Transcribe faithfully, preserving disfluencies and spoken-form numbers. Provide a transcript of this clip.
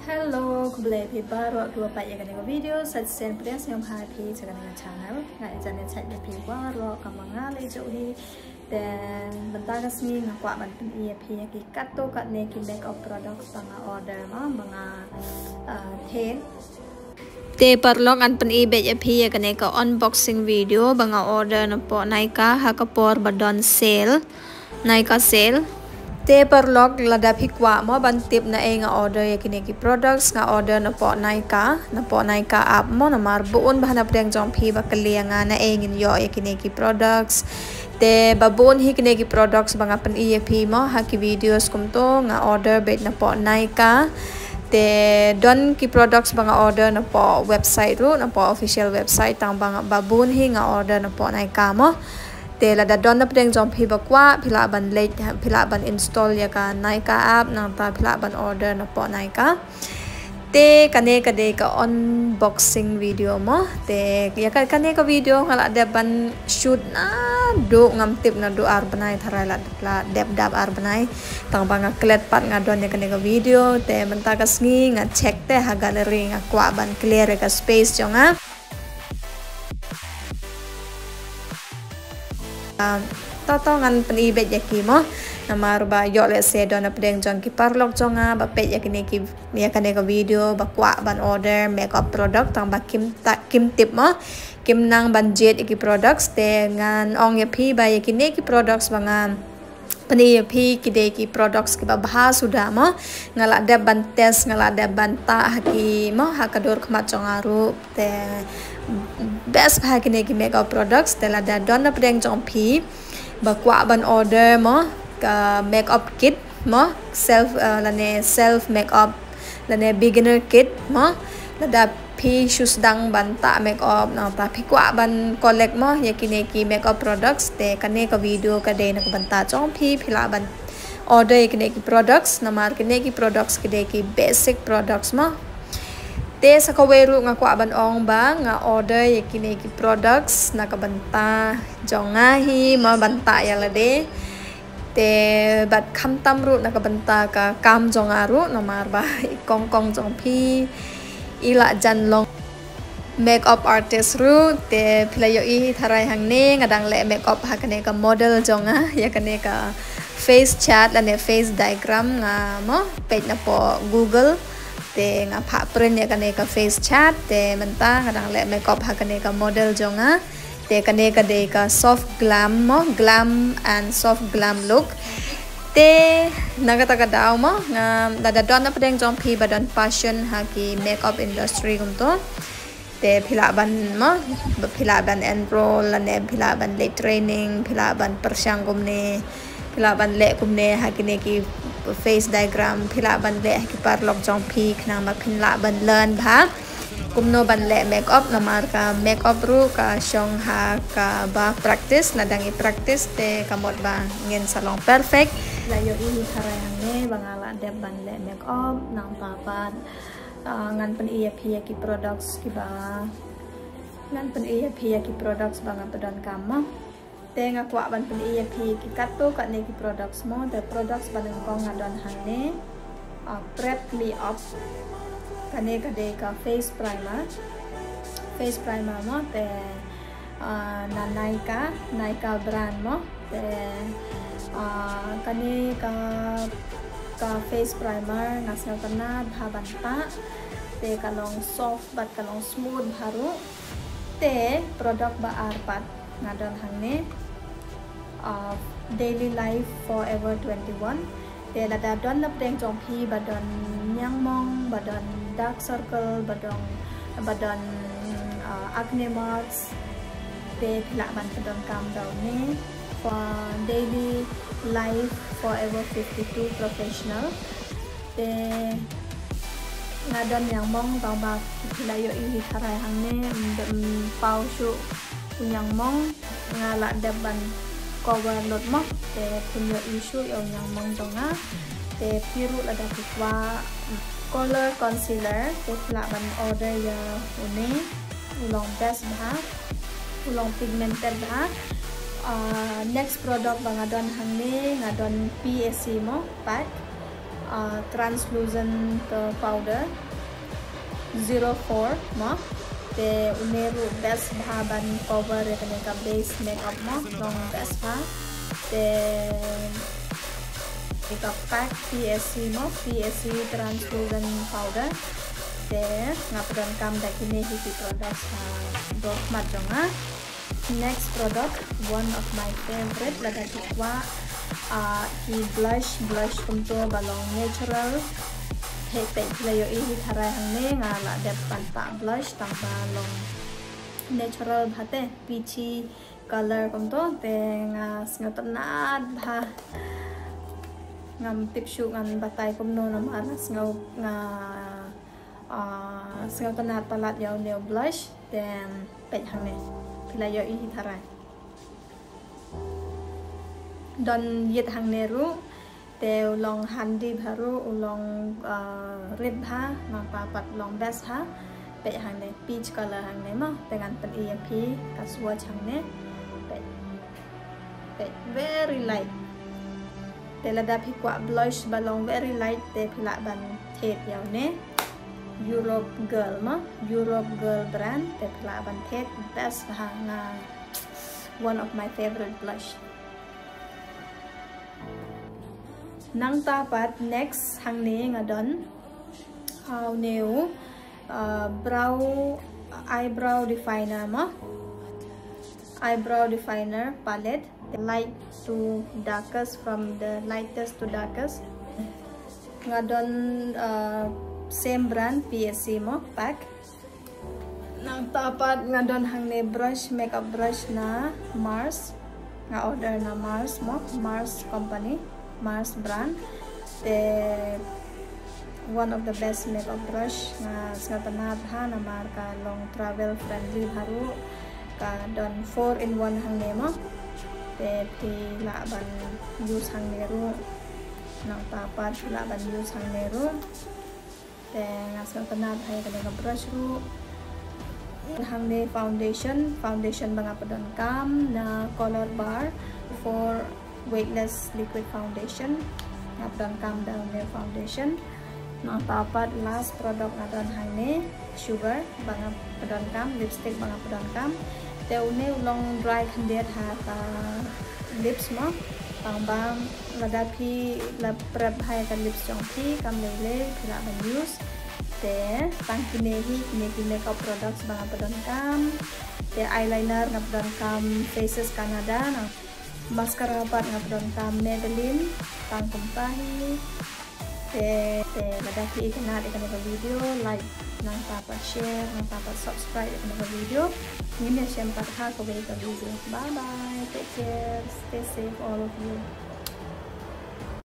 Hello, khublei phi baroh kiba peit ïa kane ka video. Sa shisien pdiang sngewbha ïa phi sha kane ka channel. Nga ïa jan ïa chat ïa phi baroh kumba nga la ïohi. Te mynta ka sngi nga kwah ban pyni ïa phi ïa ki katto katne ki makeup products ba nga order mo, ba nga, uh, thied. Te paralok, ngan pyni beit ïa phi ïa kane ka unboxing video ba nga order napoh Nykaa ha ka por ba don sale. Nykaa sale. Te paralok, lada phi kwah mo ban tip naei nga order ïa kine ki products, nga order napoh Nykaa, napoh Nykaa app mo, namar bun bha na pdeng jong phi ba kylli ïa nga naei ngin ïoh ïa kine ki products. Te ba bun hi kine ki products ba nga pyni ïa phi mo ha ki videos kumto, nga order beit napoh Nykaa. Te don ki products ba nga order napoh website ruh, napoh official website, tang ba nga, ba bun hi nga order napoh Nykaa mo. Te lada don na pdeng jong phi ba kwah, phi lah ban leit, phi lah ban install ïa ka Nykaa app, nangta phi lah ban order napoh Nykaa. Te kane ka dei ka unboxing video mo. Te ïa ka, kane ka video nga la dep ban shoot naduh, ngam tip, naduh ar bnai tharai la, la dep dap ar bnai. Tang ba nga klet pat nga don ïa kane ka video. Te mynta ka sngi nga check te ha gallery, nga kwah ban clear ïa ka space jong nga. Um, to to ngan pyni beit ïa ki mo. Namar ba ïoh lehse don na pdeng jong ki paralok jong nga ba peit ïa kine ki, ïa kane ka video ba kwah ban order makeup product, tang ba kim ta, kim tip mo. Kim nang ban jied ïa ki products. Te ngan ong ïa phi ba ïa kine ki products ba nga pyni ïa phi ki dei ki products kiba bha suda mo. Nga la dep ban test, nga la dep ban tah ha ki mo, ha ka dur khmat jong nga ruh. Te best bha kine ki makeup products. Te lada don na pdeng jong phi ba kwah ban order mo, ka makeup kit mo, self, uh, lane self makeup, lane beginner kit mo. Lada phi shu sdang ban tah makeup, nangta phi kwah ban collect mo ïa kine ki makeup products, te kane ka video ka dei na ka bynta jong phi, phi lah ban order ïa kine ki products, namar kine ki products ki dei ki basic products mo. Te sa kawei ruh nga kwah ban ong ba nga order ïa kine ki products na ka bynta jong nga hi mo, ban tah ïa lade. Te bad khamtam ruh na ka bynta ka kam jong nga ruh, namar ba i kong kong jong phi i la jan long makeup artist ruh. Te phi la ïohi tharai hangne nga dang leh makeup ha kane ka model jong nga, ïa kane ka face chart lane face diagram nga mo peit napoh Google. Te nga phah print ïa kane ka face chart, te mynta nga dang leh makeup ha kane ka model jong nga. Te kane ka dei ka soft glam mo, glam and soft glam look. Te na kata ka daw mo, nga, lada don na pdeng jong phi ba don passion ha ki makeup industry kumto, te phi lah ban mo, ba phi lah ban enroll, lane phi lah ban leh training, phi lah ban pyrshang kumne, phi lah ban leh kumne ha kine ki face diagram, phi lah ban leh ha ki paralok jong phi, khnang ba phin lah ban learn bha kumno ban leh makeup, namar ka makeup ruh ka shong ha kaba practice, lada ngi practice te ka mut ba ngin sa long perfect. La ïohi tharai hangne ba nga la dep ban leh makeup, nangta pat, ah, ngan pyni ïa phi ïa ki products kiba, ngan pyni ïa phi ïa ki products ba nga pyndonkam mo. Te nga kwah ban pyni ïa phi ki katto katne ki products mo, te products ba nyngkong nga don hangne, ah, Prep Me Up. Kane ka dei ka face primer. Face primer mo, te, ah, na Nykaa, Nykaa brand mo, te, ah, kane ka, ka face primer nga sngewtynnat bha ban tah, te ka long soft bad ka long smooth bha ruh. Te product ba ar pat nga don hangne, ah, Daily Life Forever twenty-one. Te lada don na pdeng jong phi ba don niangmong, ba don dark circle, ba don, ba don, ah, acne marks, te phi lah ban pyndonkam da une. For Daily Life Forever fifty-two Professional. Te nga don niangmong, tang ba phi la ïohi tharai hangne, ym, ym paw shuh u niangmong, nga la dep ban cover lut mo, te phim ïohi shuh ïa u niangmong jong nga. Te phi ruh lada phi kwah color concealer, te phi lah ban order ïa une, u long best bha, u long pigmented bha. Ah, next product ba nga don hangne, nga don P A C mo, pack. uh, translucent uh, powder zero four mo. Te une ruh best bha ban cover ïa kane ka base makeup mo, long best bha. Te ïa ka pack P S C mo, P S C translucent powder. Te nga pyndonkam da kine hi ki products ha dor khmat jong nga. Next product, one of my favorite, lada phi kwah, ah, ki blush, blush kumto ba long natural. Hei, peit phi la ïohi hi tharai hangne, nga la dep ban pah blush tang ba long natural bha te, peachy color kumto, te nga sngewtynnat bha. Ngam tip shuh ngan batai kumno namar nga sngew nga, ah, sngewtynnat palat ïa une u blush. Te peit hangne, phi la ïohi hi tharai. Don ïit hangne ruh, te u long handy bha ruh, u long, uh, rit bha, nangta pat long best bha. Peit hangne, peach color hangne mo, te ngan pyni ïa phi ka swatch hangne. Peit, peit, very light. Te lada phi kwah blush ba long very light, te phi lah ban thied ïa une Europe Girl mo, Europe Girl brand, te phi lah ban thied, best bha, nga, one of my favorite blush. Nangta pat next hangne nga don, uh, une u, uh, brow, eyebrow definer mo, eyebrow definer palette, light to darkest, from the lightest to darkest. Nga don, uh, same brand, P S C mo, pack. Nangta pat nga don hangne brush, makeup brush na Mars. Nga order na Mars mo, Mars company, Mars brand. Te one of the best makeup brush, nga sngewtynnat bha namar ka long travel friendly bha ruh. Ka don four in one hangne mo. Te phi lah ban use hangne ruh. Nangta pat phi lah ban use hangne ruh. Te nga sngewtynnat bha ïa kane ka brush ruh. Hangne foundation, foundation ba nga pyndonkam na Color Bar for Weightless Liquid Foundation. Nga pyndonkam da une foundation. Nangta pat last product nga don hangne, Sugar, ba nga pyndonkam, lipstick ba nga pyndonkam. Te une u long dry khyndiat ha ka lips mo. Tang ba lada phi la prep bha ïa ka lips jong phi, kam lei lei phi lah ban use. Te tang kine hi, kine ki makeup products ba nga pyndonkam. Te eyeliner nga pyndonkam Faces Canada, na mascara pat nga pyndonkam Maybelline, tang kumta hi. Te, te lada phi itynnad ïa kane ka video, like, nangta pat share, nangta pat subscribe ïa kane ka video. Ngin ïa shem pat ha kawei ka video. Bye bye, take care, stay safe all of you.